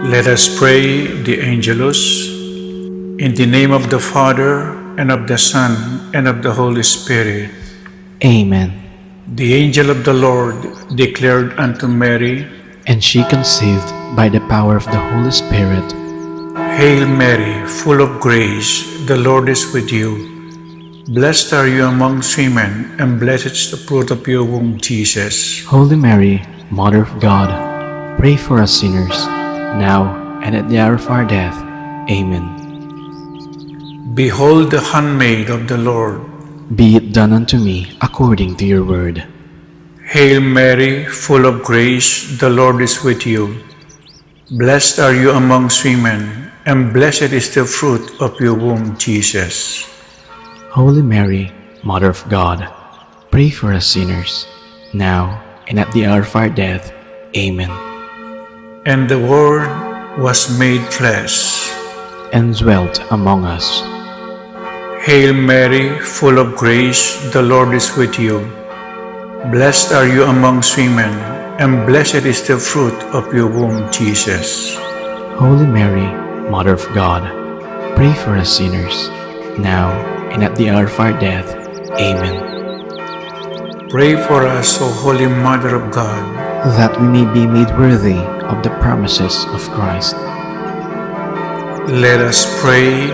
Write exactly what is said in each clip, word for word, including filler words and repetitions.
Let us pray the Angelus. In the name of the Father, and of the Son, and of the Holy Spirit. Amen. The angel of the Lord declared unto Mary, and she conceived by the power of the Holy Spirit. Hail Mary, full of grace, the Lord is with you. Blessed are you amongst women, and blessed is the fruit of your womb, Jesus. Holy Mary, Mother of God, pray for us sinners, now and at the hour of our death. Amen. Behold the handmaid of the Lord. Be it done unto me according to your word. Hail Mary, full of grace, the Lord is with you. Blessed are you amongst women, and blessed is the fruit of your womb, Jesus. Holy Mary, Mother of God, pray for us sinners, now and at the hour of our death. Amen. And the Word was made flesh. And dwelt among us. Hail Mary, full of grace, the Lord is with you. Blessed are you amongst women, and blessed is the fruit of your womb, Jesus. Holy Mary, Mother of God, pray for us sinners, now and at the hour of our death. Amen. Pray for us, O Holy Mother of God. That we may be made worthy of the promises of Christ. Let us pray.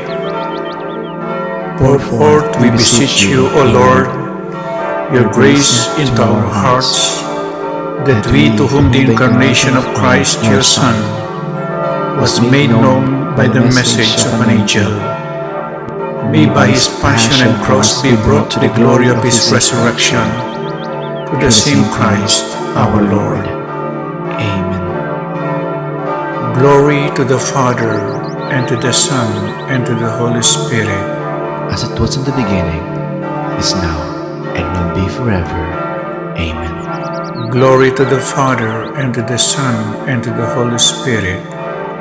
Pour forth, we beseech you, O Lord, your grace into our hearts, that we, to whom the incarnation of Christ, your Son, was made known by the message of an angel, may by his passion and cross be brought to the glory of his resurrection, through the same Christ our Lord. Amen. Glory to the Father, and to the Son, and to the Holy Spirit. As it was in the beginning, is now, and will be forever. Amen. Glory to the Father, and to the Son, and to the Holy Spirit.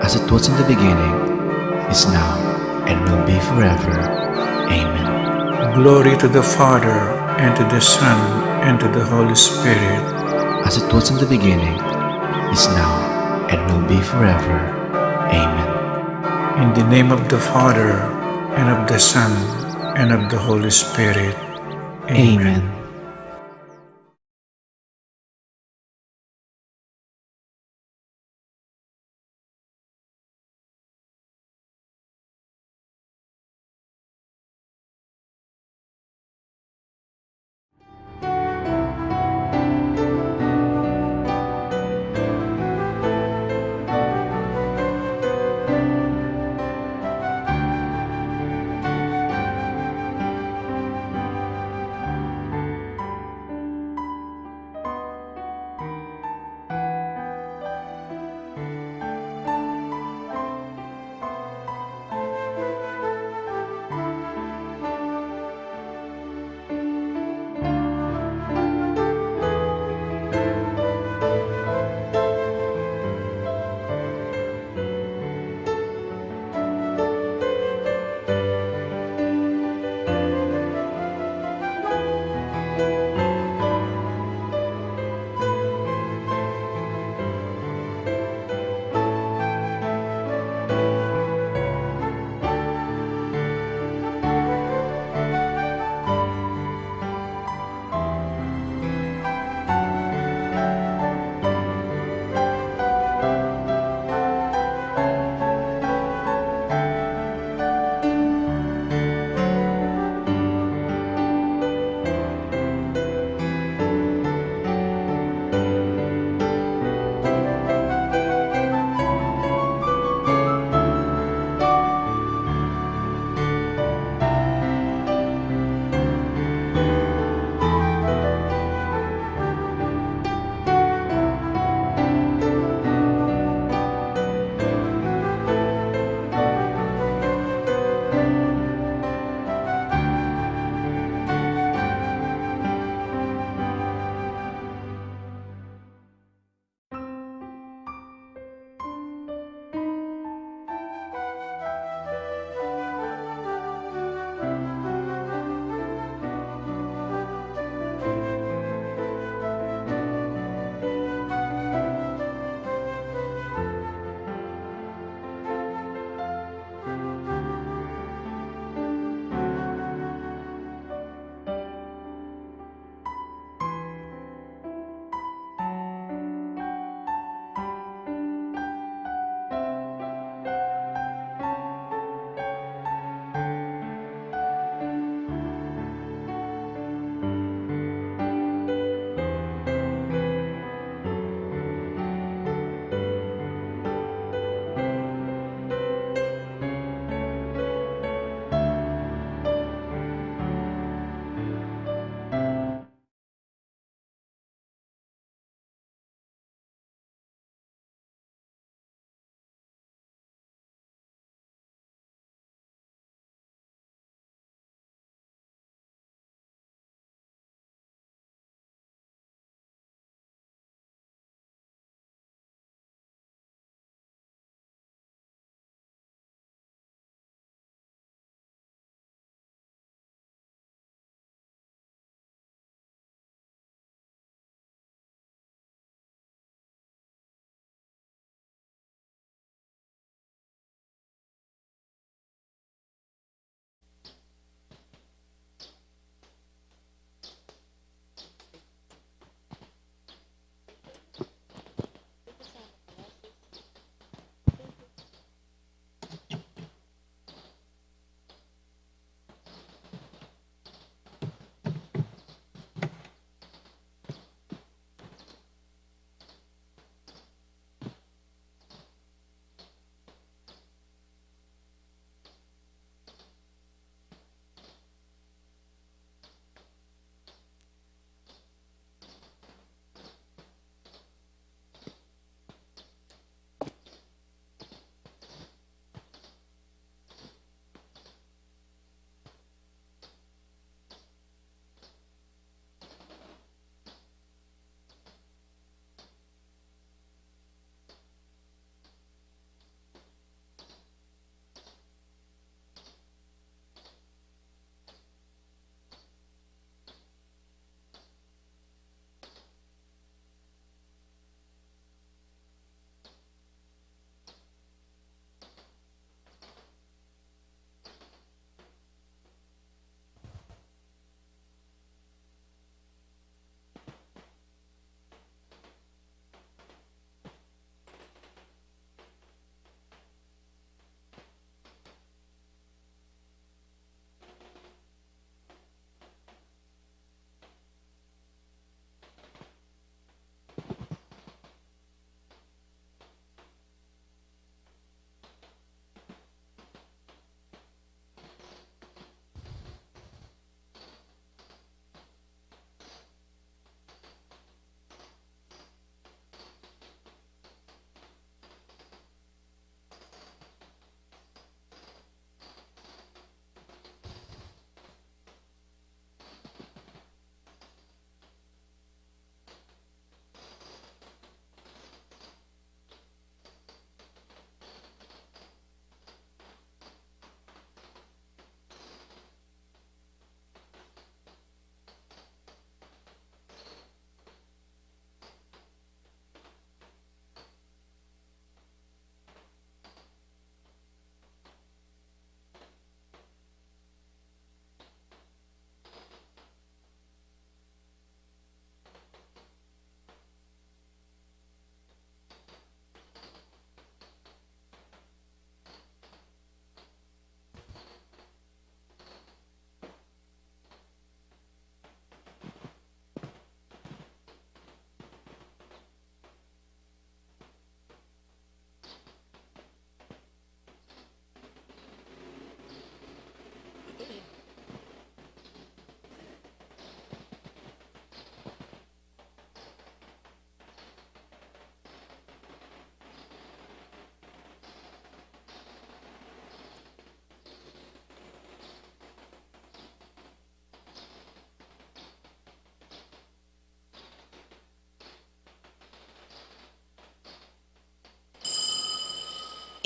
As it was in the beginning, is now, and will be forever. Amen. Glory to the Father, and to the Son, and to the Holy Spirit. As it was in the beginning, is now, and will be forever. Amen. In the name of the Father, and of the Son, and of the Holy Spirit. Amen. Amen.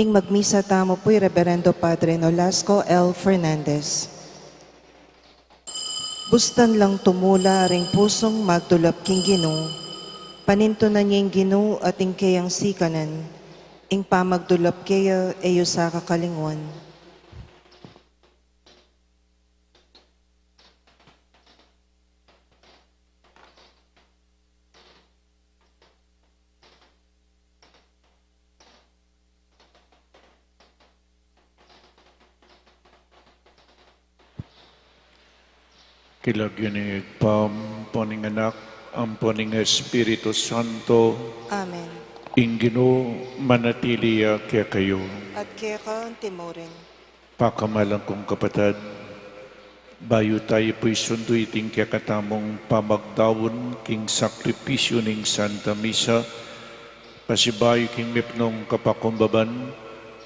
Ing magmisa tamu pu i Reberendo Padre Nolasco L. Fernandez. Bustan lang tumula ring pusung magdulap king Ginu, panintunan ya ing Ginu at ing keyang sikanan, ing pamagdulap keya e yu sa kakalingwan. King lagyu ning Ibpa, ampo ning Anak, ampo ning Espiritu Santo. Amen. Ing Ginu manatili ya kekayu. At keka antimurin. Pakamalan kung kapatad, bayu tayu pu isundu iting kekatamung pamagdaun king sakripisyu ning Santa Misa, pasibayu king mipnung kapakumbaban,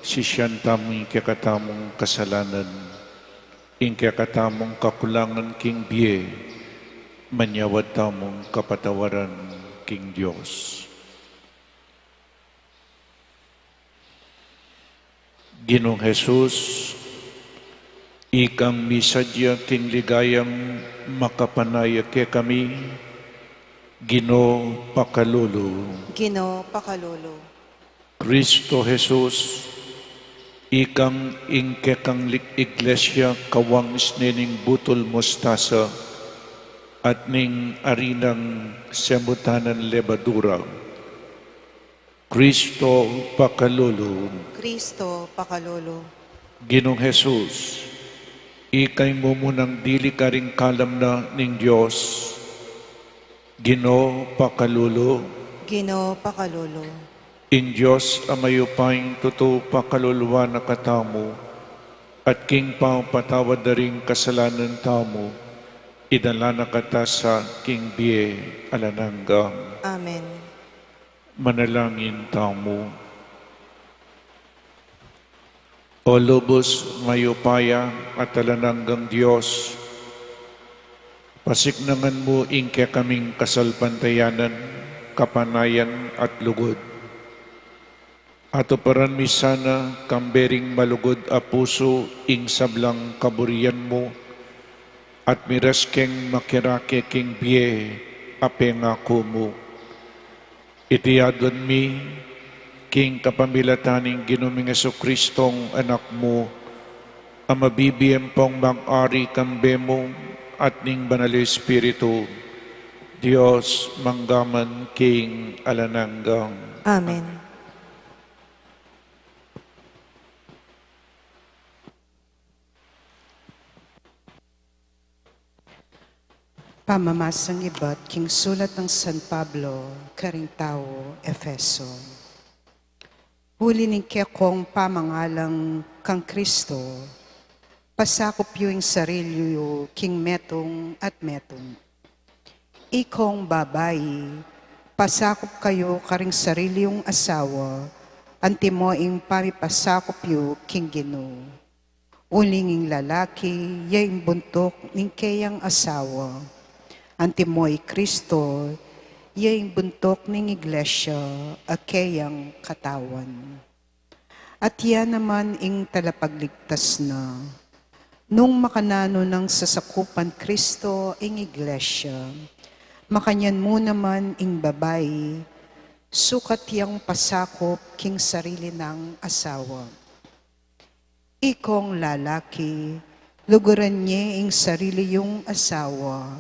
sisian tamu ing kekatamung kasalanan, ing kekatamung kakulangan king bie, manyawad tamung kapatawaran king Dios. Ginung Jesus, ikang misadya king ligayang makapanaya kekami, Ginu pakalulu. Ginu pakalulu. Kristo Jesus, ikang ing kekang lig-, iglesia kawang isne ning butul mustasa at ning arinang semutanan lebadura. Kristo pakalulu. Kristo pakalulu. Ginung Jesus, ikang mumunang dili karing kalam na ning Dios. Ginu pakalulu. Ginu pakalulu. Ing Dios a mayupayang tutu pakaluluan na katamu, at king pamapatawad da ring kasalanan tamu, idala na kata sa king bie alang angga. Amen. Manalangin tamu. O lubus mayupaya at alang anggang Dios, pasiknangan mu ing kekaming kasalpantayanan, kapanayan at lugud. Atuparan mi sana kambe ring malugud a pusu ing sablang kaburian mu, at miras keng makirake king bie a pengaku mu. Iti aduan mi king kapamilatan ning Ginu ming Jesucristong Anak mu, a mabibie ampong mag-ari kambe mu at ning Banal Espiritu, Dios mangga man king alang angga. Amen. Pamamasang ibat king sulat nang San Pablo karing tau Efeso. Uli ning kekong pamangalang kang Kristo, pasakup yu ing sarili yu king metung at metung. Ikong babai, pasakup kayu karing sarili yung asawa, antimo ing pamipasakup yu king Ginu. Uling ing lalaki, ya ing buntuk ning keyang asawa. Antimo i Kristo, ya ing buntuk ning iglesia, a keyang katawan. At ya naman ing talapagligtas na. Nung makananu nang sasakupan Kristo ing iglesia, makanyan mu naman ing babai, sukat yang pasakup king sarili nang asawa. Ikong lalaki, luguran ye ing sarili yung asawa,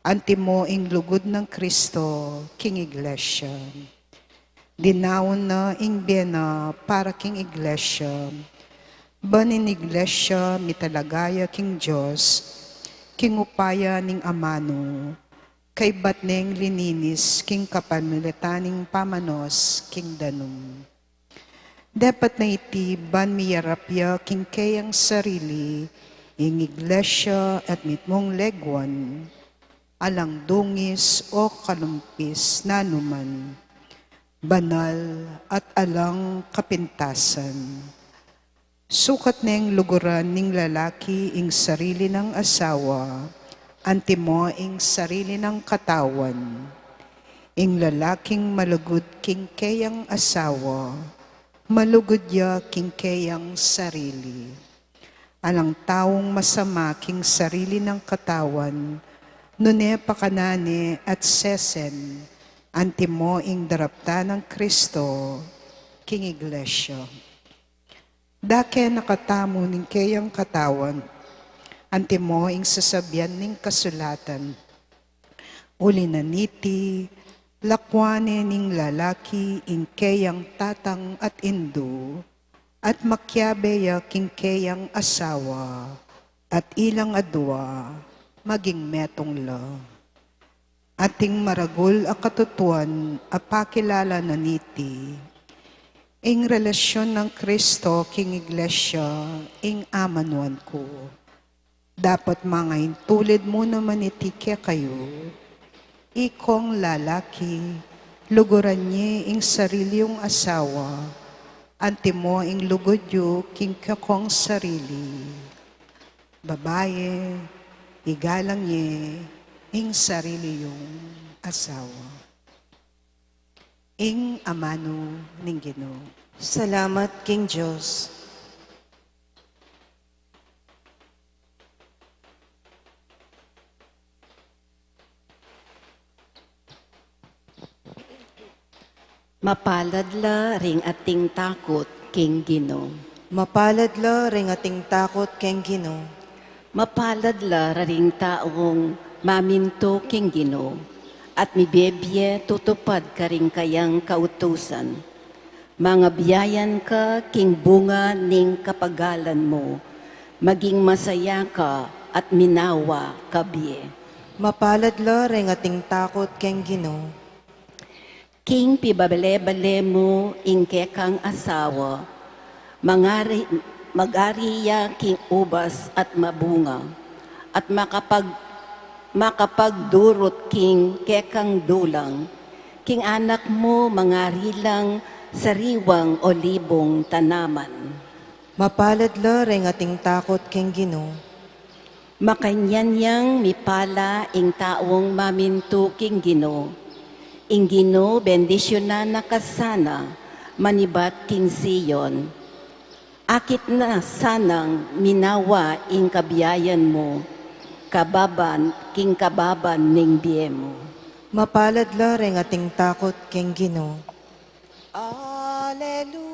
antimo ing lugud nang Kristo king iglesia. Dinaun na ing bie na para king iglesia, ban ing iglesia mitalaga ya king Dios, king upaya ning amanu, kaybat neng lininis king kapamilatan ning pamanos king danum. Dapat na iti ban miyarap ya king keyang sarili, ing iglesia at mitmung leguan, alang dungis o kalumpis nanuman, banal at alang kapintasan. Sukat neng luguran ning lalaki ing sarili nang asawa, antimo ing sarili nang katawan. Ing lalaking malugud king keyang asawa, Malugud ya king keyang sarili. Alang taung masama king sarili nang katawan, nune pakanan ne at sesen, antimo ing daraptan nang Kristo king Iglesia. Dake na katamu ning keyang katawan, antimo ing sasabian ning kasulatan. Uli na niti, lakwan ne ning lalaki ing keyang tatang at indu, at makiabe ya king keyang asawa, at ilang adua maging metung la. Ating maragul a katutuan a pakilala na niti, ing relasyon nang Kristo king Iglesia ing amanuan ku. Dapat mangaintulid mu naman iti kekayu, ikong lalaki, luguran ye ing sarili yung asawa, antimo ing lugud yu king kekong sarili. Babaye, igalang ye ing sarili yung asawa. Ing amanu ning Ginu. Salamat king Dios. Mapalad la ring ating takut king Ginu. Mapalad la ring ating takut king Ginu. Mapalad la ring taung mamintu king Ginu, at mibebie tutupad karing kayang kautusan. Mangabiayan ka king bunga ning kapagalan mu, maging masaya ka at minawa ka bie. Mapalad la ring ating takut king Ginu. King pibabale-bale mu ing kekang asawa, mangari, magari ya king ubas at mabunga, at makapag, makapagdurut king kekang dulang, king anak mu mangari lang sariwang olibong tanaman. Mapalad la ring ating takut king Ginu. Makanyan yang mipala ing taung mamintu king Ginu. Ing Ginu bendisyunan na ka sana manibat king Sion. Akit na sanang minawa ing kabiayan mu, kababan, king kababan ning bie mu. Mapalad la ring ating takut king Ginu. Aleluya,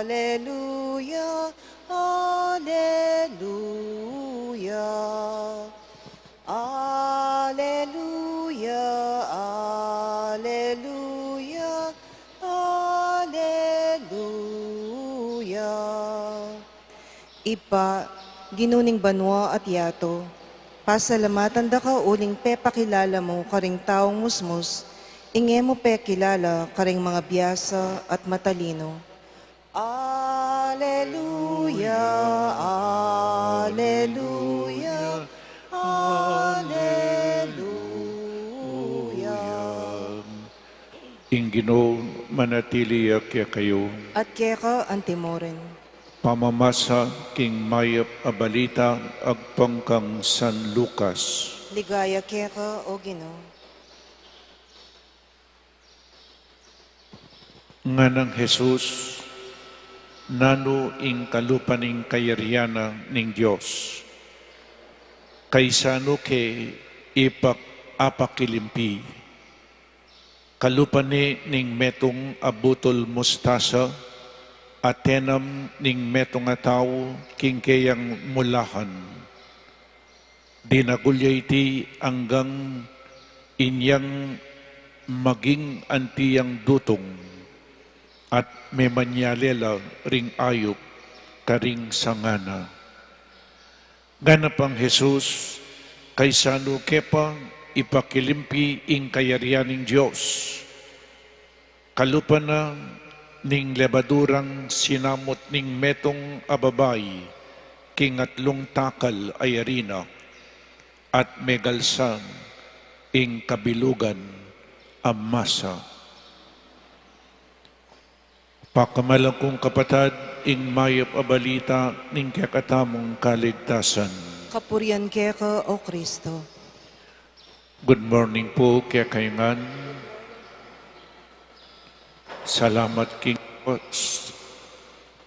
aleluya, aleluya. Aleluya, aleluya, aleluya. Ibpa, Ginu ning banua at yatu, pasalamatan da ka uling pepakilala mu karing taung musmus ing e mu pekilala karing mangabiasa at matalinu. Aleluya, aleluya, aleluya. Ing Ginu manatili ya kekayu. At keka antimurin. Pamamasa king mayap a balita agpang kang San Lucas. Ligaya keka, O Ginu. Nganang Jesus, nanu ing kalupa ning kayarian na ning Dios? Kaisanu ke ipak-, apakilimpi? Kalupa ne ning metung a butul mustasa a tenam ning metung a tau king keyang mulahan. Dinagul ya iti anggang inyang maging anti yang dutung, at memanyale la ring ayup karing sanga na. Ngana pang Jesus, kaisanu ke pa ipakilimpi ing kayarian ning Dios? Kalupa na ning lebadurang sinamut ning metung a babai king atlung takal a arina, at megalsang ing kabilugan a masa. Pakamalan kung kapatad, ing mayap a balita ning kekatamung kaligtasan. Kapurian keka, O Kristo. Good morning po kekayu ngan. Salamat king Dios.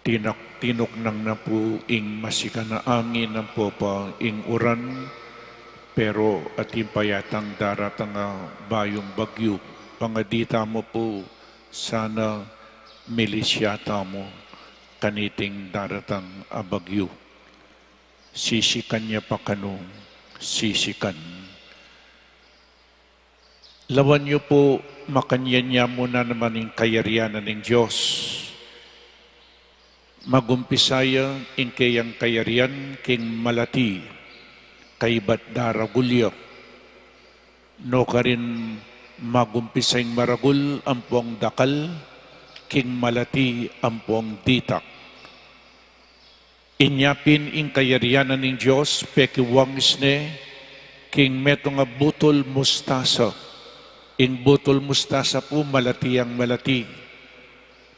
Tinak-, tinuknang na pu ing masikan a angin, ampo pa ing uran, pero atin pa yatang daratang a bayung bagyu. Pangadi tamu pu, sana milis ya tamu kaniting daratang a bagyu. Sisikan ya pa kanu, sisikan. Lawan yu pu, makanyan ya mu na naman ing kayarian na ning Dios. Magumpisa ya ing keyang kayarian king malati, kaybat daragul ya. Nukarin magumpisa ing maragul ampong dakal, king malati ampong ditak. Inya pin ing kayarian na ning Dios, pekiwangis ne king metung a butul mustasa. Ing butul mustasa pu, malati yang malati.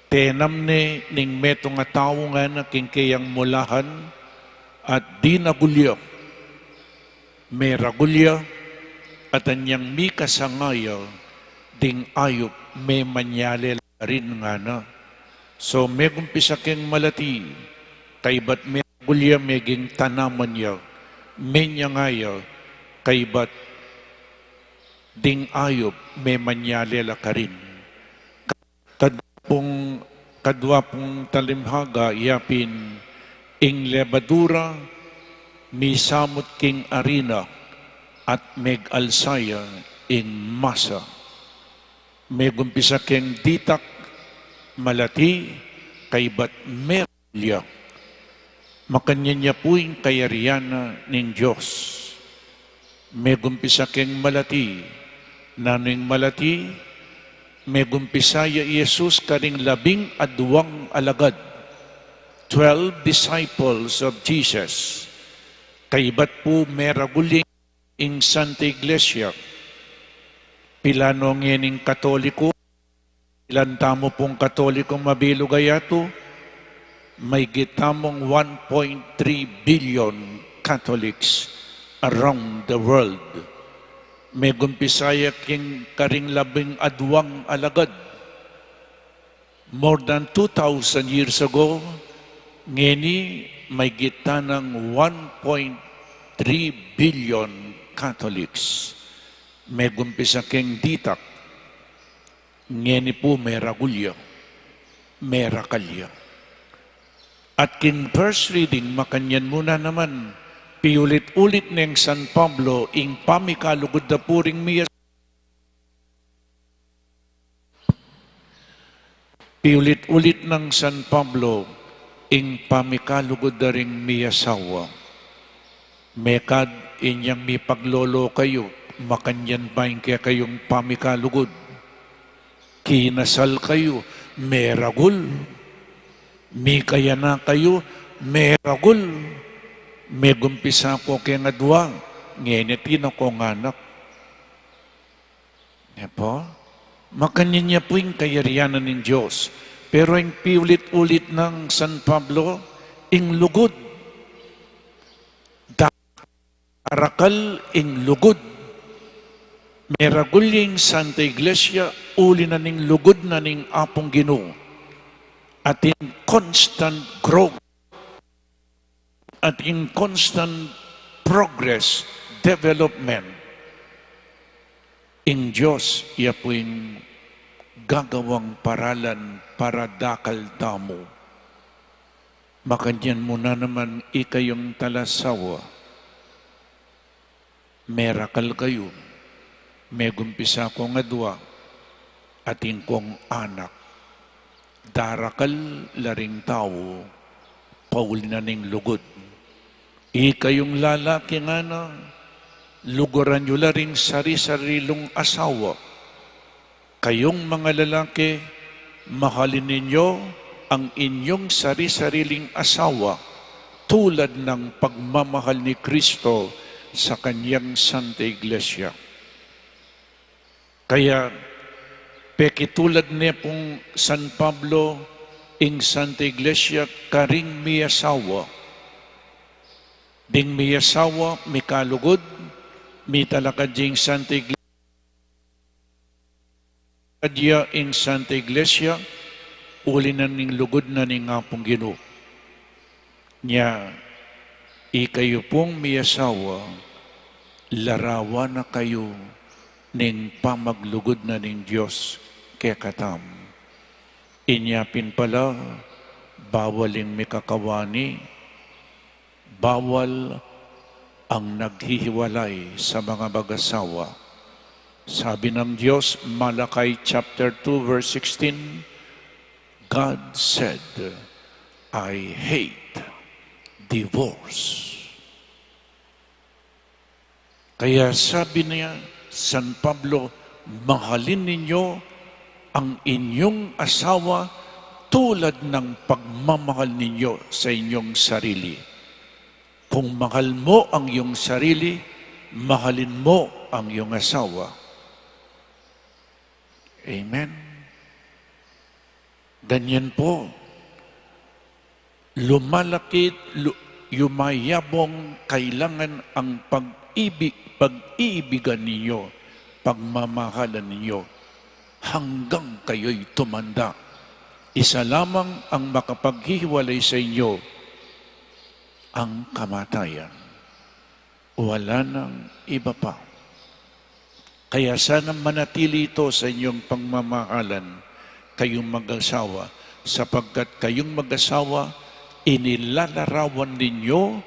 Tenam ne ning metung a tau ngana king keyang mulahan at dinagul ya. Meragul ya, at anyang mikasanga ya, ding ayup memanyale la rin ngana. So, megumpisa keng malati, kaybat meragul ya, meging tanaman ya, menyanga ya, kaybat ding ayup memanyale la karin. Kadwa pung, kadwa pung talimhaga, ya pin ing lebadura misamut king arina at megalsa ya ing masa. Megumpisa keng ditak, malati, kaybat meragul ya. Makanyan ya pu ing kayarian na ning Dios. Megumpisa keng malati. Nanu ing malati? Megumpisa ya i Jesus karing labing adwang alagad, twelve disciples of Jesus. Kaybat pu meragul ya ing Santa Iglesia. Pilan no ngening Katoliko? Ilan tamu pung Katolikong mabilug a yatu? Maygit tamung one point three billion Catholics around the world. Megumpisa ya king karing labing adwang alagad. More than two thousand years ago, ngeni maygit tanang one point three billion Catholics. Megumpisa keng ditak, ngeni pu meragul ya, merakal ya. At king first reading, makanyan mu na naman, piulit-ulit neng San Pablo ing pamikalugud da pu ring mia-, piulit-ulit nang San Pablo ing pamikalugud da ring miasawa. Mekad inyang mipaglolo kayu, makanyan pa ing kekayung pamikalugud. Kinasal kayu, meragul. Mikayanak kayu, meragul. Megumpisa ko keng adwa, ngeni atin na kong anak. E pu? Makanyan ya pu ing kayarian na ning Dios. Pero ing piulit-ulit nang San Pablo, ing lugud. Darakal ing lugud. Meragul ya ing Santa Iglesia, uli na ning lugud na ning Apung Ginu. Atin constant growth. Atin constant progress, development. Ing Dios, ya pu ing gagawang paralan para dakal tamu. Makanyan mu na naman ikayung talasawa. Merakal kayu, megumpisa kong adwa, atin kong anak. Darakal la ring tau, pauli na ning lugud. Ikayung lalaki ngana, luguran yu la ring sari-sariling asawa. Kayung mga lalaki, mahalin ninyo ang inyong sari-sariling asawa tulad ng pagmamahal ni Kristo sa kanyang Santa Iglesia. Kaya, pekitulad ne pung San Pablo ing Santa Iglesia karing miasawa. Ding miasawa, mikalugud, mitalakad ding Santa Iglesia. Adya ing Santa Iglesia, uli na ning lugud na ning Apung Ginu. Nya, ikayu pung miyasawa, larawan na kayu ning pamaglugud na ning Dios kekatamu. Inya pin pala, bawal ing mikakawani, bawal ang naghihiwalay sa mga mag-asawa. Sabi ng Diyos, Malachi chapter two verse sixteen, "God said, I hate divorce." Kaya sabi niya, San Pablo, "Mahalin ninyo ang inyong asawa tulad ng pagmamahal ninyo sa inyong sarili." Kung mahal mo ang iyong sarili, mahalin mo ang iyong asawa. Amen. Ganyan po. Lumalaki, lu-, yumayabong, kailangan ang pag-ibig, pag-iibigan ninyo, pagmamahalan ninyo, hanggang kayo'y tumanda. Isa lamang ang makapaghihiwalay sa inyo, ang kamatayan. Wala nang iba pa. Kaya sana manatili ito sa inyong pagmamahalan, kayong mag-asawa, sapagkat kayong mag-asawa, inilalarawan ninyo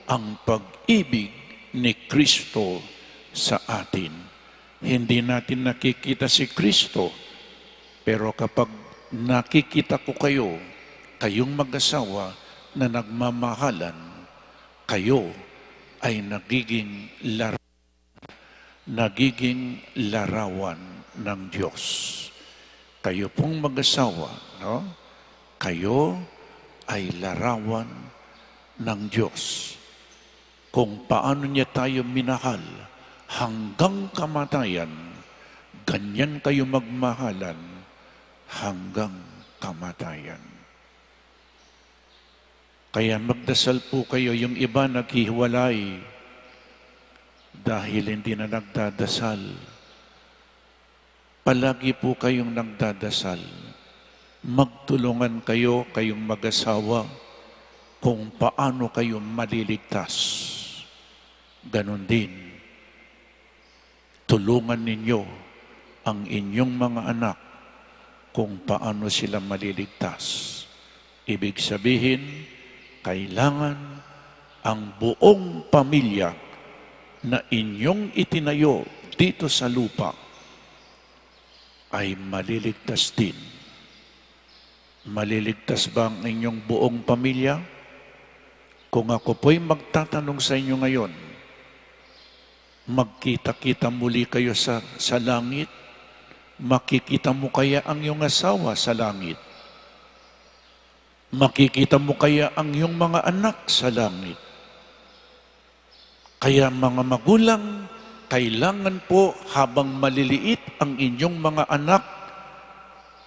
ang pag-ibig ni Kristo sa atin. Hindi natin nakikita si Kristo, pero kapag nakikita ko kayo, kayong mag-asawa na nagmamahalan, kayo ay nagiging lar-, nagiging larawan ng Diyos. Kayo pong mag-asawa, no? Kayo ay larawan ng Diyos. Kung paano niya tayo minahal hanggang kamatayan, ganyan kayo magmahalan hanggang kamatayan. Kaya magdasal po kayo, yung iba naghihiwalay dahil hindi na nagdadasal. Palagi po kayong nagdadasal. Magtulungan kayo, kayong mag-asawa, kung paano kayo maliligtas. Ganun din, tulungan ninyo ang inyong mga anak kung paano sila maliligtas. Ibig sabihin, kailangan ang buong pamilya na inyong itinayo dito sa lupa ay maliligtas din. Maliligtas ba ang inyong buong pamilya? Kung ako po'y magtatanong sa inyo ngayon, magkita-kita muli kayo sa, sa langit? Makikita mo kaya ang iyong asawa sa langit? Makikita mo kaya ang iyong mga anak sa langit? Kaya, mga magulang, kailangan po habang maliliit ang inyong mga anak,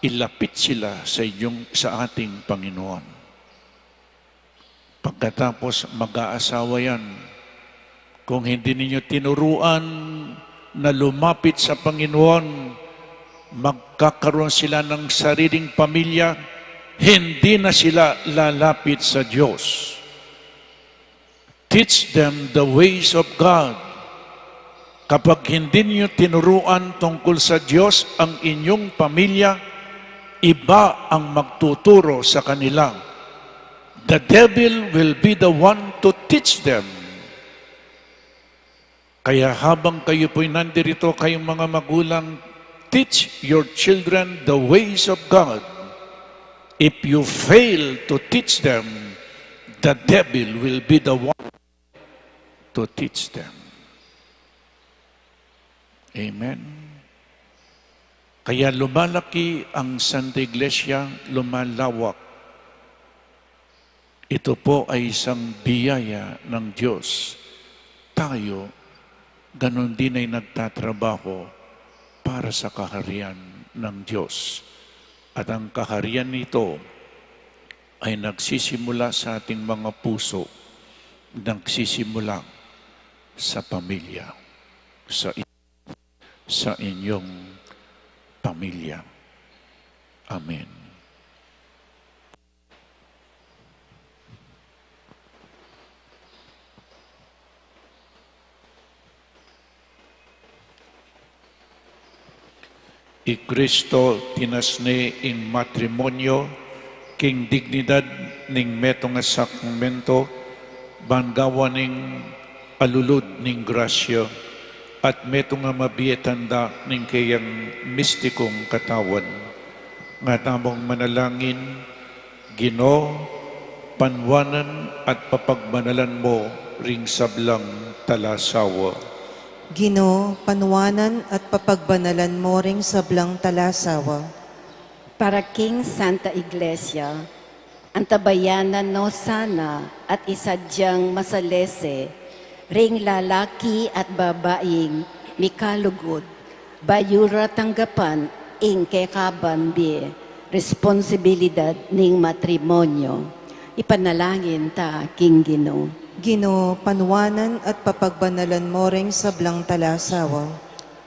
ilapit sila sa inyong, sa ating Panginoon. Pagkatapos mag-aasawa yan, kung hindi ninyo tinuruan na lumapit sa Panginoon, magkakaroon sila ng sariling pamilya, hindi na sila lalapit sa Diyos. Teach them the ways of God. Kapag hindi niyo tinuruan tungkol sa Diyos ang inyong pamilya, iba ang magtuturo sa kanila. The devil will be the one to teach them. Kaya habang kayo po'y nandirito, kayong mga magulang, teach your children the ways of God. If you fail to teach them, the devil will be the one to teach them. Amen. Kaya lumalaki ang Santa Iglesia, lumalawak. Ito po ay isang biyaya ng Diyos. Tayo, ganun din ay nagtatrabaho para sa kaharian ng Diyos. At ang kaharian nito ay nagsisimula sa ating mga puso, nagsisimula sa pamilya, sa, sa inyong pamilya. Amen. I Kristo tinas ne ing matrimonyo king dignidad ning metung a sakramento, ban gawan ning alulud ning grasya at metung a mabie tanda ning keyang mistikung katawan. Nga tamung manalangin, Ginu, panuanan at papagbanalan mu ring sablang talasawa. Ginu, panuanan at papagbanalan mu ring sablang talasawa. Para king Santa Iglesia, antabayanan no sana at isadyang masalese ring lalaki at babaing mikalugud, bayu ra tanggapan ing kekaban bie responsibilidad ning matrimonyo. Ipanalangin ta king Ginu. Ginu, panuanan at papagbanalan mu ring sablang talasawa.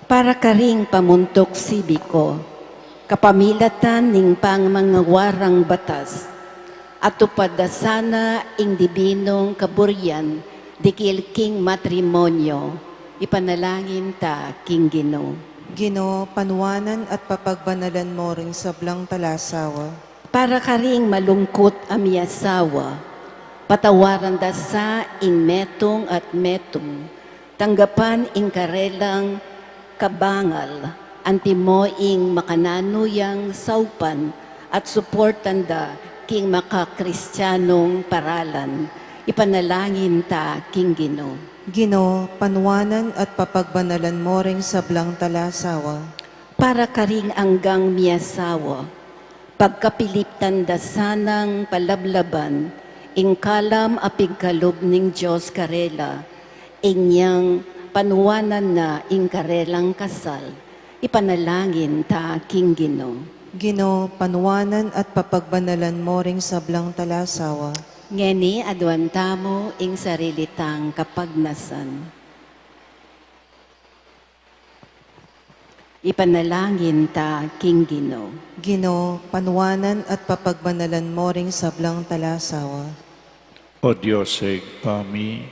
Para karing pamuntuk sibiko, kapamilatan ning pangawarang batas, atupad da sana ing dibinung kaburian dikil king matrimonyo. Ipanalangin ta king Ginu. Ginu, panuanan at papagbanalan mu ring sablang talasawa. Para karing malungkut a miasawa, patawaran da sa ing metung at metung, tanggapan ing karelang kabangal, antimo ing makananu yang saupan at suportan da king makakristianung paralan. Ipanalangin ta king Ginu. Ginu, panuanan at papagbanalan mu ring sablang talasawa. Para karing anggang miasawa, pagkapilitan da sanang palablaban ing kalam a pigkalub ning Dios karela, inyang panuanan na ing karelang kasal. Ipanalangin ta king Ginu. Ginu, panuanan at papagbanalan mu ring sablang talasawa. Ngeni aduan tamu ing sarili tang kapagnasan. Ipanalangin ta king Ginu. Ginu, panuanan at papagbanalan mu ring sablang talasawa. O Dios a Ibpa mi,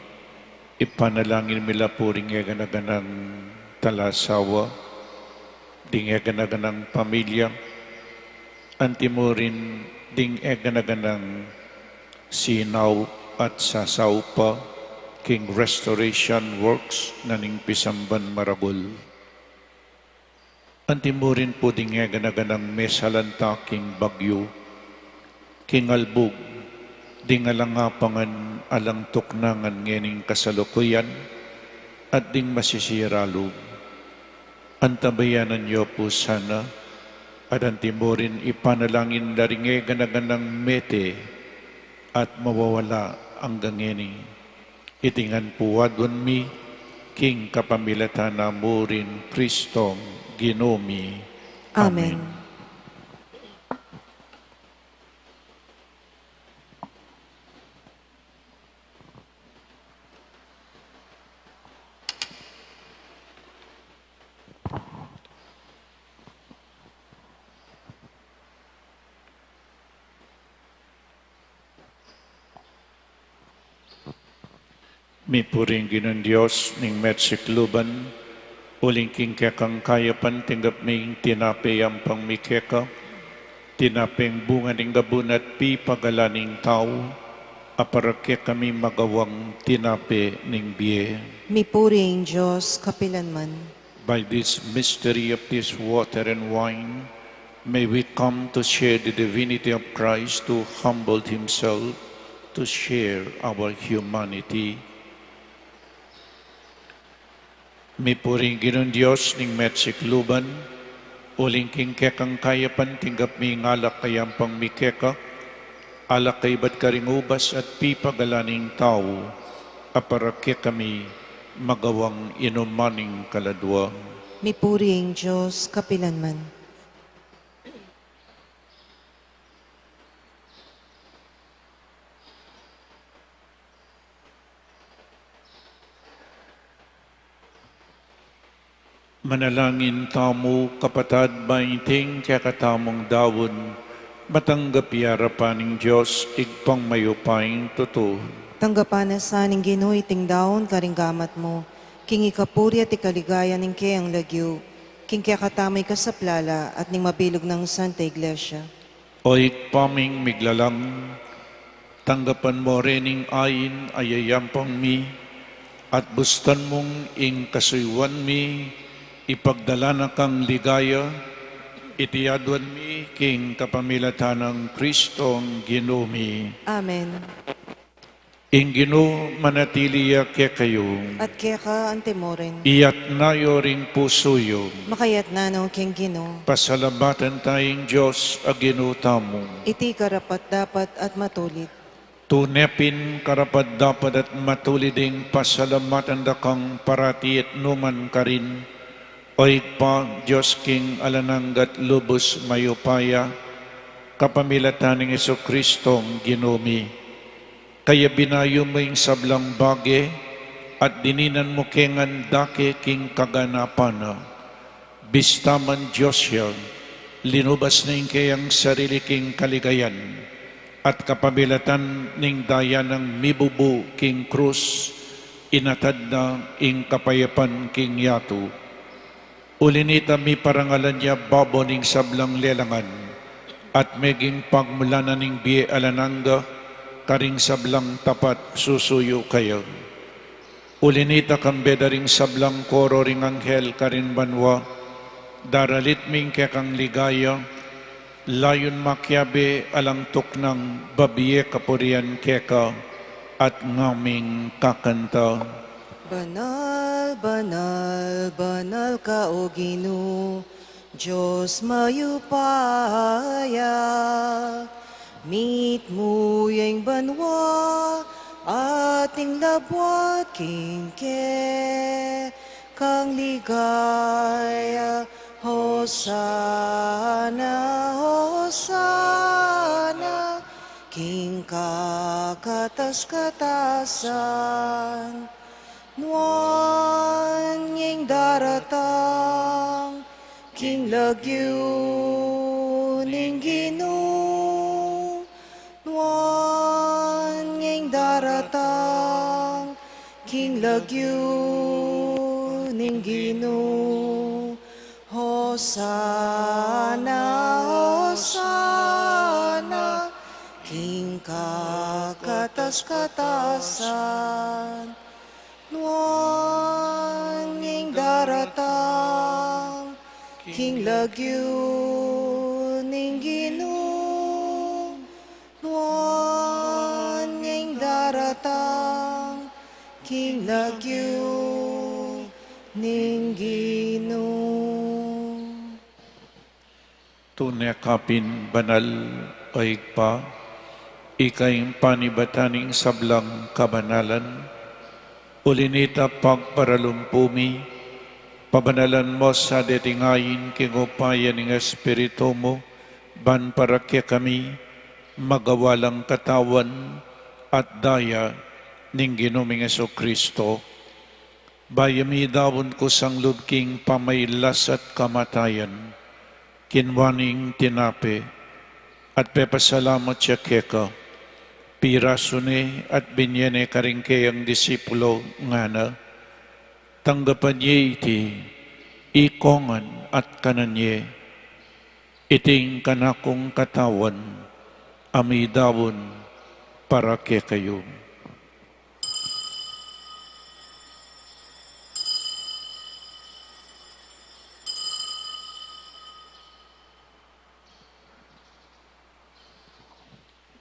ipanalangin mi la pu ring eganaganang talasawa, ding eganaganang pamilya, antimo rin ding eganaganang sinaup at sasaup pa king restoration works na ning pisamban maragul. Antimo rin pu ding eganaganang mesalanta king bagyu, king albug, ding alang apangan alang tuknangan ngening kasalukuyan, at ding masisira lub. Antabayanan yu pu sana, at antimo rin ipanalangin la ring eganaganang mete at mawawala anggang ngeni. Iti ngan pu aduan mi, king kapamilatan na mu ring Kristong Ginu mi. Amen. Amen. Mipuri ing Ginung Dios ning mesikluban, uling king kekang kayapan tinggap mi ing tinape yampang mi keka, tinapeng bunga ning gabun at pipagalan ning tau, a para kekami magawang tinape ning bie. Mipuri ing Dios kapilanman. By this mystery of this water and wine, may we come to share the divinity of Christ, who humbled himself to share our humanity. Mipuri ing Ginung Dios ning mesikluban, uling king kekang kayapan tinggap mi ing alak a yampang mi keka, alak a ibat karing ubas at pipagalan ning tau, a para kekami magawang inuman ning kaladua. Mipuri ing Dios kapilanman. Manalangin tamu, kapatad, ba iting kekatamung daun matanggap ya arapan ning Dios, Ibpang mayupayang tutu. Tanggapan na sa ning Ginu iting daun karing gamat mu, king ikapuri at ikaligaya ning keyang lagyu, king kekatamu ikasaplala at ning mabilug nang Santa Iglesia. O Ibpa ming miglalang, tanggapan mu rin ing ain a yayampang mi, at bustan mung ing kasuyuan mi, ipagdala na kang ligaya, iti aduan mi king kapamilatan nang Kristong Ginu mi. Amen. Ing Ginu manatili ya kekayu. At keka antimurin. Iyatna yu ring pusu yu. Makayatna no king Ginu. Pasalamatan taya ing Dios a Ginu tamu. Iti karapat-dapat at matulid. Tune pin karapat-dapat at matulid ing pasalamatan da kang parati at nukarin man karin, O Ibpa, Dios king alang angga at lubus mayupaya, kapamilatan nang Jesucristong Ginu mi. Kaya binayu mu ing sablang bage at dininan mu ke ngan dake king kaganapan na. Bista man Dios ya, linubas na ing keyang sarili king kaligayan, at kapamilatan ning daya nang mibubu king krus, inatad na ing kapayapan king yatu. Uli nita miparangalan ya babo ning sablang lelangan, at meging pagmulan na ning bie alang angga karing sablang tapat susuyu kaya. Uli nita kambe da ring sablang koro ring anghel karin banua, daralit mi ing kekang ligaya, layun makiabe alang tuknang babie kapurian keka, at ngaming kakanta. Banal, banal, banal ka, O Ginu, Dios mayupaya. Mitmu ya ing banua at ing labuad king kekang ligaya. Hosana, hosana king kakatas-katasan. Nuan ya ing daratang king lagyu ning Ginu. Nuan ya ing daratang king lagyu ning Ginu. Hosana, hosana king kakatas-katasan. Nuan ya ing daratang king lagyu ning Ginu. Nuan ya ing daratang king lagyu ning Ginu. Tune ka pin banal, O Ibpa, ika ing panibatan ning sablang kabanalan. Uli nita pagparalumpu mi, pabanalan mu sa deting ain king upaya ning Espiritu mu, ban para kekami magawa lang katawan at daya ning Ginu ming Jesucristo. Bayu midaun kusang lub king pamailas at kamatayan, kinua ne ing tinape, at pepasalamat ya keka, pirasu ne at binye ne karing keyang disipulo, ngana: Tanggapan ye iti, ikongan at kanan ye. Iti ing kanakung katawan a midaun para kekayu.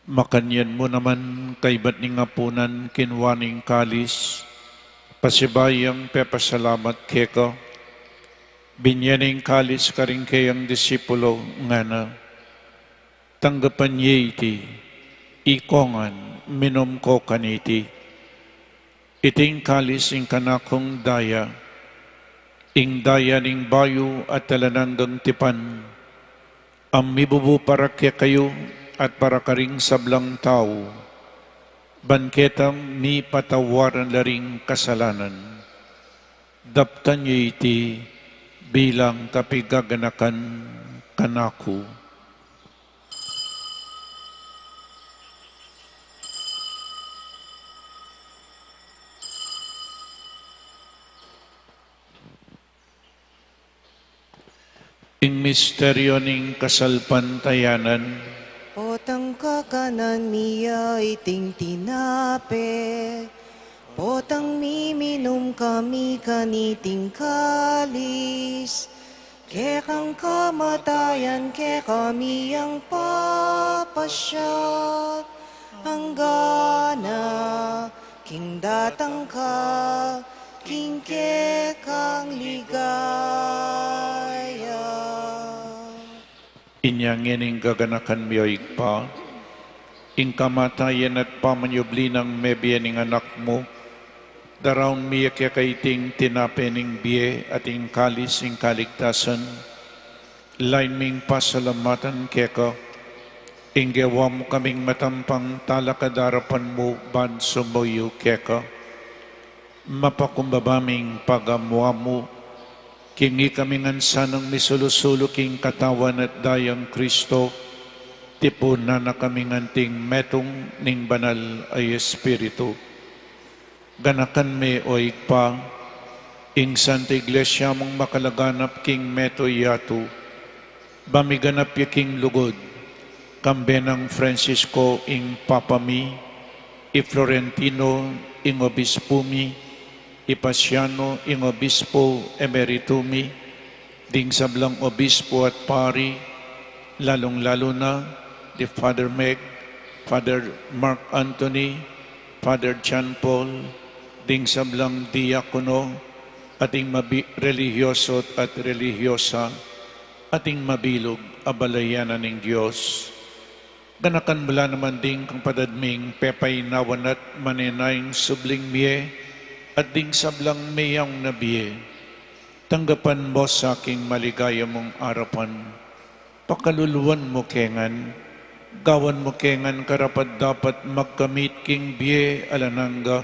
Makanyan mu naman kaibat ning apunan, kinua ne ing kalis, pasibayu yang pepasalamat keka, binye ne ing kalis karing keyang disipulo, ngana: Tanggapan ye iti, ikongan, minum ko kaniti. Iti ing kalis ing kanakung daya, ing daya ning bayu at alang anggang tipan, a mibubu para kekayu at para karing sablang tau, ban ketang mipatawaran la ring kasalanan. Daptan ye iti Bilang kapigaganakan kanaku. Ing misteryo ning kasalpantayanan. Potang kakanan mi ya iting tinape, potang miminum kami kaniting kalis, kekang kamatayan kekami yang papasiag, anggana king datang ka king kekang ligaya. Inya ngening gaganakan mi, o Ibpa, ing kamatayan at pamanyubli nang mebie ning Anak mu, daraun mi ya keka iting tinape ning bie at ing kalis ning kaligtasan. Lain ming pasalamatan keka, ing gewa mu kaming matampang talakad king arapan mu ban sumuyu keka. Mapakumbaba ming pagamu-amu, king ikami ngan sanang misulu-sulu king Katawan at Dayang Kristo, tipunan na kami ngan king metung ning Banal a Espiritu. Ganakan me, o Ibpa, ing Santa Iglesia mung makalaganap king metung yatu, ba miganap ya king lugud, kambe nang Francisco ing Papa mi, i Florentino ing Obispu mi, i Paciano ing Obispu Emeritu mi, ding sablang obispu at pari, lalung-lalu na di Father Meg, Father Mark Anthony, Father John Paul, ding sablang diakono, at ding mabi-, relihiyoso at relihiyosa, at ding mabilug a balayan ning Dios. Ganakan mu la naman ding kapatad ming pepainawan at manenayang subling mie, at ding sablang meyaun na bie. Tanggapan mu sa king maligaya mung arapan. Pakaluluan mu ke ngan, gawan mu ke ngan karapat-dapat magkamit king bie alang angga,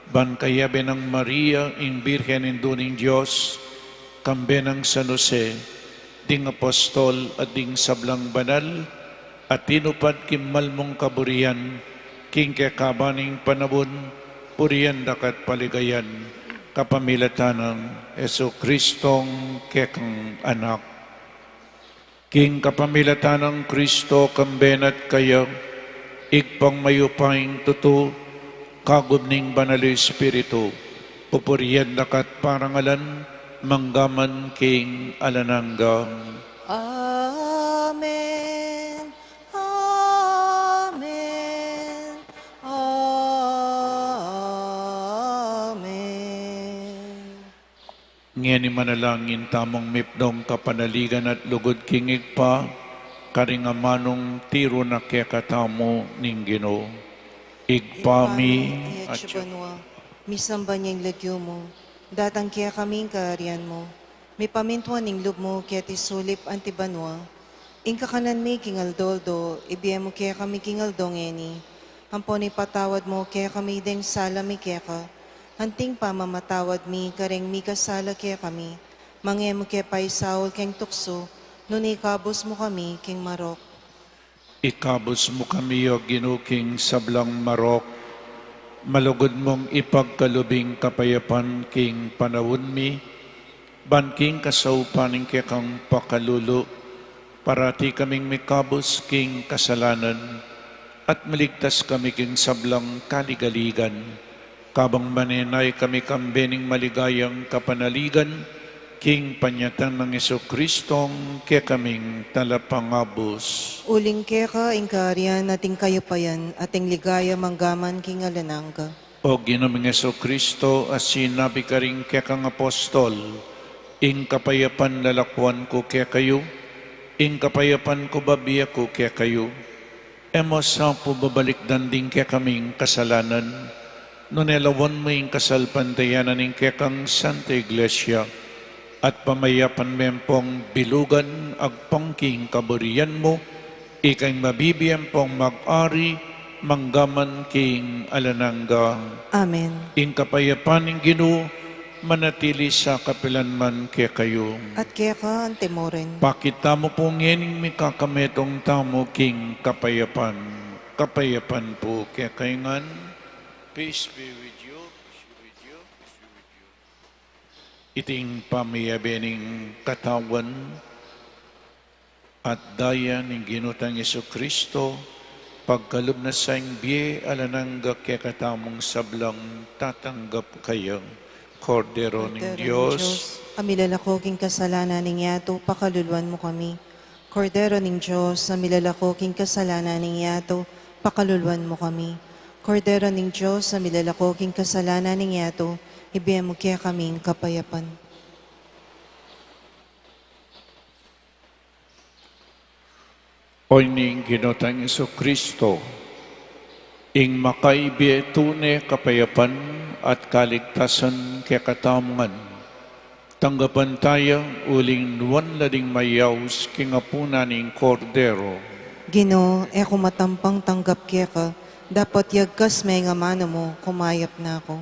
ban kayabe nang Maria, ing Birhen Indu ning Dios, kambe nang San Jose, ding apostol at ding sablang banal a tinupad king mal mung kaburian, king kekaban ning panaun, purian da ka at paligayan, kapamilatan nang Jesucristong kekang Anak. King kapamilatan nang Kristo, kambe na at kaya, Ibpang mayupayang tutu, kagum ning Banal a Espiritu, pupurian da ka at parangalan, mangga man king alang angga. Amen. Amen. Amen. Ngeni manalangin tamung mipnung kapanaligan at lugud king Ibpa, karing amanung tiru na kekatamu ning Ginu. Ibpa mi, atsu ka banua, misamban ya ing lagyu mu, datang kekami ing kayarian mu, mipamintuan ing lub mu keti sulip anti banua. Ing kakanan mi king aldo-aldo, ibie mu kekami king aldo ngeni. Ampon ipatawad mu kekami deng sala mi keka, anting pamamatawad mi kareng mikasala kekami. Manga e mu ke paisaul keng tuksu, nune ikabus mu kami king marok. Ikabus mu kami, O Ginu, king sablang marok. Malugud mung ipagkalub ing kapayapan king panaun mi, ban king kasaupan ning kekang pakalulu, parati kaming mikabus king kasalanan, at maligtas kami king sablang kaligaligan, kabang manenaya kami kambe ning maligayang kapanaligan, king panyatang nang Jesucristong kekaming Talapangabus. Uling keka ing kayarian at ing kayupayan at ing ligaya mangga man king alang angga. O Ginu ming Jesucristo, a sinabi karing kekang apostol, ing kapayapan lalakuan ku kekayu, ing kapayapan ku babie ku kekayu. E mu sa pu babalikdan ding kekaming kasalanan, nune lawan mu ing kasalpantayanan ning kekang Santa Iglesia, at pamayapan me pung bilugan agpang king kaburian mu, ika ing mabibie ampong mag-ari, mangga man king alang angga. Amen. Ing kapayapan ning Ginu, manatili sa kapilan man kekayu. At keka antimurin. Pakit tamu pu ngening mikakametung tamu king kapayapan. Kapayapan pu kekayu ngan. Peace be with you. Peace be with you. Peace be with you. Iting pamiyabe ning katawan at daya ning Ginu tang Jesucristo, pagkalub na sa ing bie alang angga kekatamung sablang tatanggap kaya. Kordero ning Kordero ning Dios. Dios, a milalako king kasalanan ning yatu, pakaluluan mu kami. Kordero ning Dios, a milalako king kasalanan ning yatu, pakaluluan mu kami. Kordero ning Dios, a milalako king kasalanan ning yatu, ibie mu kekami ing kapayapan. Oyni ing Ginu tang Jesucristo, ing makaibie tune kapayapan at kaligtasan kekatamu ngan. Tanggapan taya uling nuan la ding mayaus king apunan ning Kordero. Ginu, e ku matampang tanggap keka, dapot yagkas me ing amanu mu, kumayap na ku.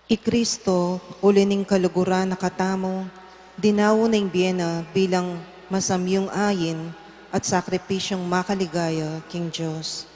I Kristo, uli ning kaluguran na katamu, dinaun na ing bie na bilang masamyung ayin at sakripisyung makaligaya king Dios.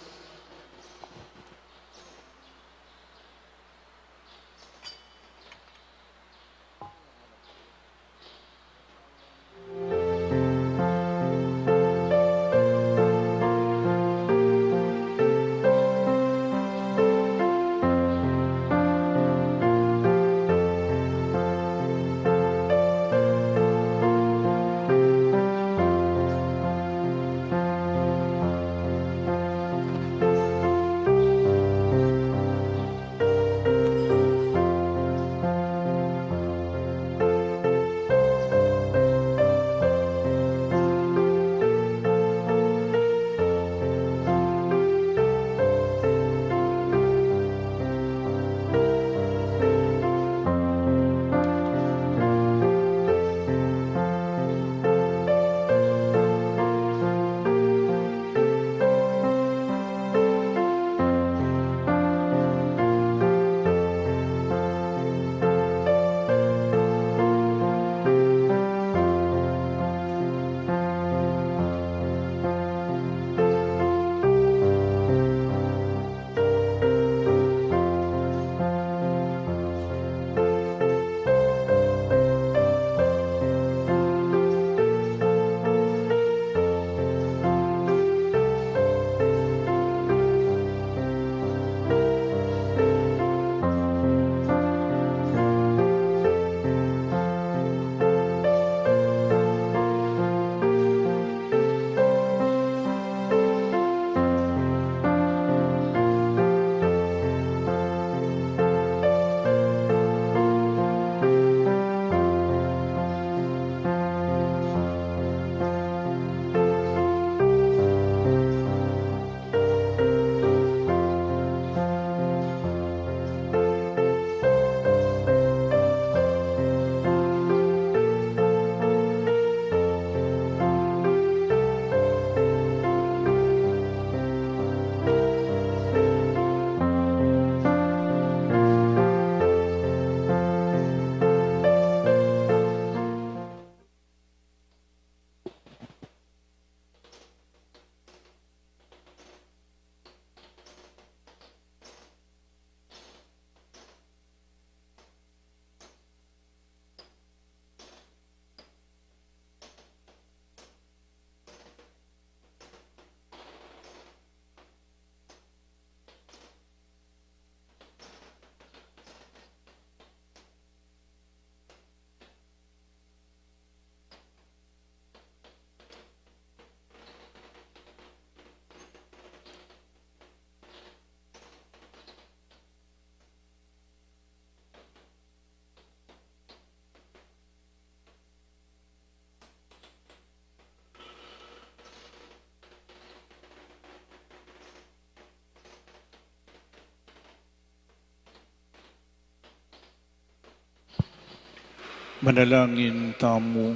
Manalangin tamu.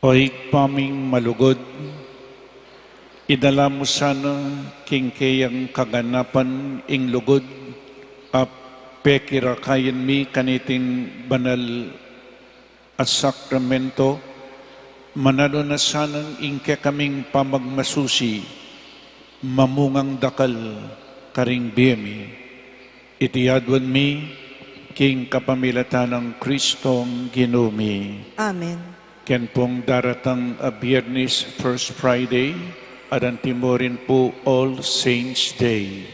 O Ibpa ming malugud, idala mu sana king keyang kaganapan ing lugud a pekirakayan mi kaniting banal a sakramento, mananu na sanang ing kekaming pamagmasusi mamungang dakal karing bie mi. Iti aduan mi king kapamilatan nang Kristong Ginu mi. Amen. Ken pung daratang a Biernis, First Friday, at antimurin pu All Saints Day,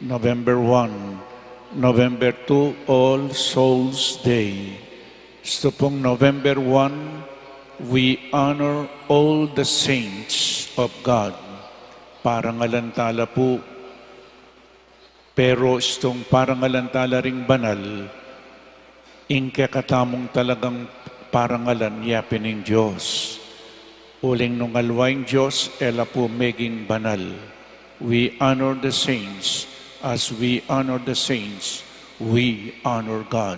November one, November two, All Souls Day. Ito pung November one, we honor all the saints of God. Parangalan tala pu. Pero itong parangalan tala ring banal, ing kekatamung talagang parangalan ya pin ning Dios. Uling nung alwa ing Dios, e la pu meging banal. We honor the saints. As we honor the saints, we honor God.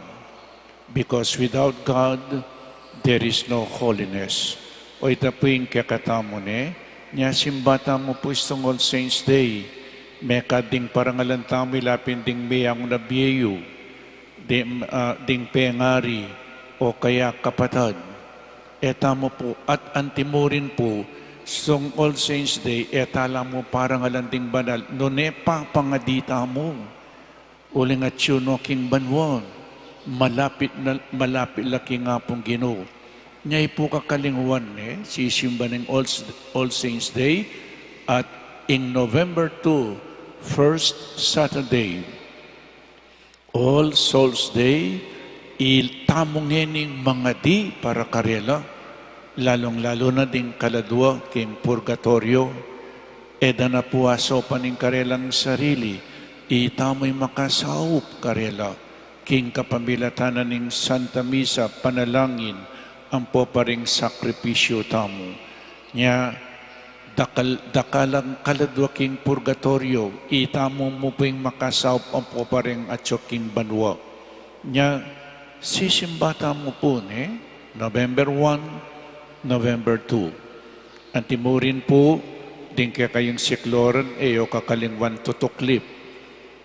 Because without God, there is no holiness. O ita pu ing kekatamu ne, nya simba tamu pu itong All Saints Day. Mekad ding parangalan tamu, ila pin ding meyangu na bie yu, ding, ah, ding pengari, o kaya kapatad. E tamu pu, at antimurin pu, itong All Saints Day, e tala mu parangalan ding banal, nune papangadi tamu. Uling atyu no king banua, malapit na, malapit la king Apung Ginu. Nya e pu kakalingwan ne, sisimba ning All, All Saints Day at ing November two, first Saturday, All Souls Day, itamu ngening mangadi para karela, lalung-lalu na ding kaladua king purgatoryo. E da na pu asaupan ing karelang sarili, itamu ing makasaup karela, king kapamilatan na ning Santa Misa, panalangin, ampo pa ring sakripisyu tamu. Nya, dakal, dakalang kaladua king purgatoryo, itamu mu pu ing makasaup ampo pa ring atyu king banua. Nya, sisimba tamu pu ne, November one, November two. Antimurin pu, ding kekayung sikloran, e yu kakalingwan tutuklip.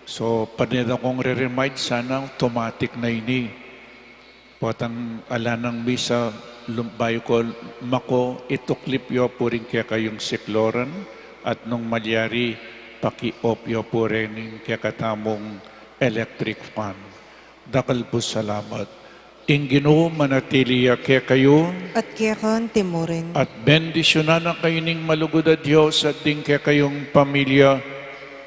So, pane da kung re-remind, sana automatic na ini. Potang ala nang misa, lum-, bayu ko mako, ituklip yu pu ring kekayung sikloran, at nung malyari, paki-off yu pu ring kekatamung electric fan. Dakal pu salamat. Ing Ginu manatili ya kekayu. At keka antimurin. At bendisyunan na kayu ning malugud a Dios at ding kekayung pamilya,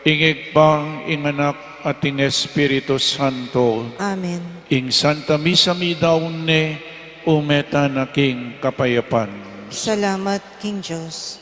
ing Ibpa, ing Anak, at ing Espiritu Santo. Amen. Ing Santa Misa midaun ne, ume tana king kapayapan. Salamat king Dios.